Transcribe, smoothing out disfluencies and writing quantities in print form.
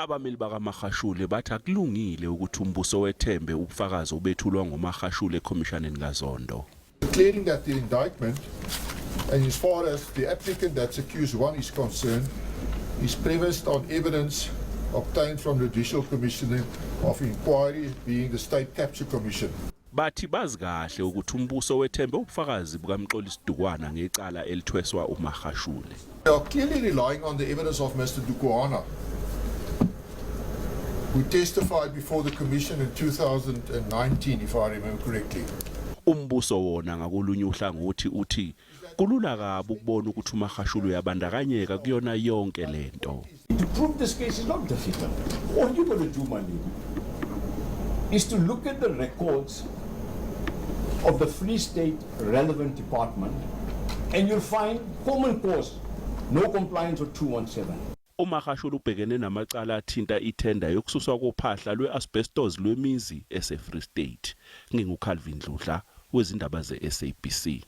Abameli bakaMagashule bathi akulungile ukuthi umbuso wethembe ubufakazi obethulwa nguMagashule ekhomishaneni kaZondo. Declaring that the indictment, and as far as the applicant, that's accused one, is concerned, is premised on evidence obtained from the Judicial Commission of Inquiry, being the State Capture Commission. Bathi bazi kahle ukuthi umbuso wethembe ubufakazi bukaMxolisi Dukwana ngecala elithweswa uMagashule. They are clearly relying on the evidence of Mr. Dukwana, who testified before the commission in 2019, if I remember correctly. Umbuso wona ngakolunye uhlangothi uthi kulula kabi ukubona ukuthi uMagashule uyabandakanyeka kuyona yonke lento. To prove this case is not difficult. All you got to do, my lady, is to look at the records of the Free State relevant department and you'll find common cause, no compliance with 217. UMagashule ubhekene namacala athinta ithenda yokususwa kophahla lwe-asbestos lwemizi ese-Free State. NginguCalvin Dludla wezindaba ze-SABC.